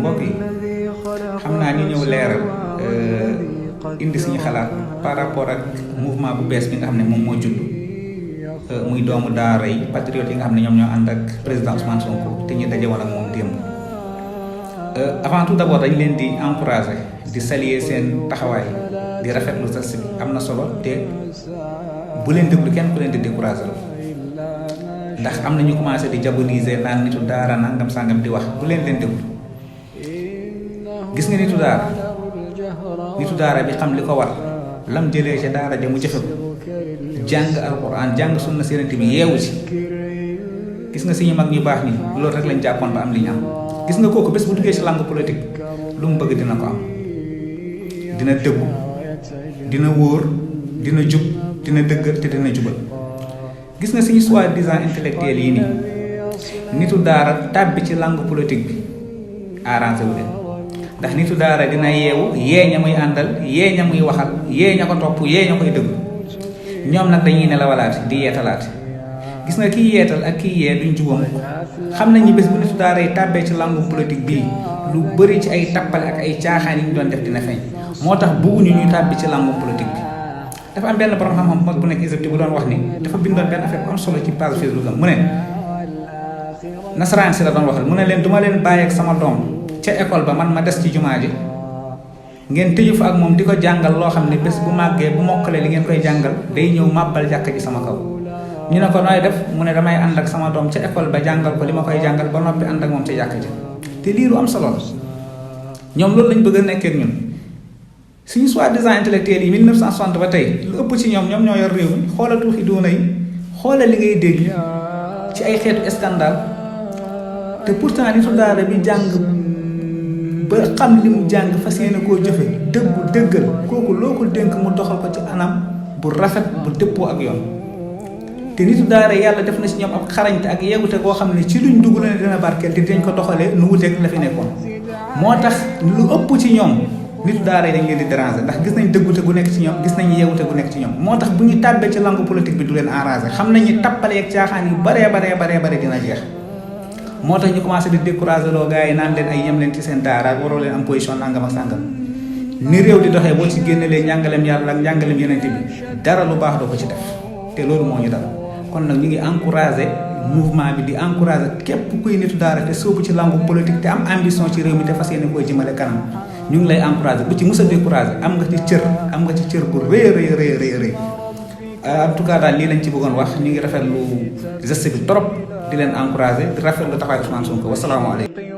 mbokk yi xam naa ñu ñëw leeral indi suñu xalaat par rapport ak mouvement bu bees bi nga xam ne moom moo judd muy doomu daara yi patriote yi nga xam ne ñoom ñoo ànd ak président Ousmane Sonko te ñu daje woon ak moom démb. Avant tout d'abord dañ leen di encourager di saluer seen taxawaay di rafetlu sa si am na solo te bu leen déglu kenn ku leen di décourager ndax am na ñu commencé di diaboliser naan nitu daara nangam sangam di wax bu leen déglu gis nga nitu daara bi xam li ko war lam jëlee ca daara ja mu jëfe ko jàng alquran jàng sunna si yonent bi yeewu ci gis nga suñu mag ñu baax ñi loolu rek lañ jàppoon ba am li ñu am gis nga kooku bés bu duggee ci langue politique lu mu bëgg dina ko am dina dëggu dina wóor dina jub dina dëggal te dina jubal gis nga suñu soi-disant intellectuel yi nii nitu daara tàbbi ci langue politique bi arrangé wu leen ndax nitu daara dina yeewu yee ña muy àndal yee ña muy waxal yee ña ko topp yee ña koy dëggu ñoom nag dañuy nelawalaat di yeetalaat gis nga kii yeetal ak kii yee duñ jubam xam nañ ni bés bu nitu daara yi tàbbee ci langue politique bii lu bëri ci ay tappale ak ay caaxaan yi ñu doon def dina feeñ moo tax bëgguñu ñuy tàbbi ci langue politique bi dafa am benn borom xam-xam mag bu nekk Égypte bu doon wax ni dafa bindoon benn affaire bu am solo ci page Facebook am mu ne nasaraan si la doon waxal mu ne leen duma leen bàyyi ak sama doom ca école ba man ma des ci jumaa ji ngeen tëju fa ak moom di ko jàngal loo xam ne bés bu màggee bu mokkalee li ngeen koy jàngal day ñëw màbbal jàkk ji sama kaw ñu ne ko nooy def mu ne damay ànd ak sama doom ca école ba jàngal ko li ma koy jàngal ba noppi ànd ak moom ca jàkk ji te lii lu am solo la ñoom loolu lañ bëgg a nekkee ak ñun suñu soi-disant intellectuels yi 1960 ba tey lu ëpp ci ñoom ñoo yor réew mi xoolal tuuxi doona yi xoolal li ngay dégg ci ay xeetu scandale te pourtant nitu daara bi jàng ba xam li mu jàng fas yéene koo jëfe dëggal kooku loo ko dénk mu doxal ko ci anam bu rafet bu dëppoo ak yoon te nitu daara yàlla def na ci ñoom ab xarañte ak yeewute koo xam ne ci luñ dugg la ne dina barkeel te dinañ ko doxalee nu wuteeg la fi nekkoon moo tax lu ëpp ci ñoom nitu daara yi dañ leen di déranger ndax gis nañ dëggute gu nekk ci ñoom gis nañ yeewute gu nekk ci ñoom moo tax bu ñu tàbbee ci langue politique bi du leen arranger xam nañ ni tappale ak caaxaan yu baree dina jeex moo tax ñu commencé di décourager loo gars yi naan leen ay yem leen ci seen daara waroo leen am position nangam ak sàngam ni réew di doxee boo ci génnelee njàngaleem yàlla ak njàngaleem yeneen bi dara lu baax doo ko ci def te loolu moo ñu dal kon nag ñu ngi encouragé mouvement bi di encouragé képp kuy nitu daara te soobu ci langue politique te am ambition ci réew mi te fas yéene koy jëmale kanam ñu ngi lay encouragé bu ci mës a découragé am nga ci cër bu rëy en tout cas daal lii lañ ci bëggoon wax ñu ngi rafetlu geste bi trop di leen encouragé di rafetlu taxawaay Ousmane Sonko wasalaamaaleykum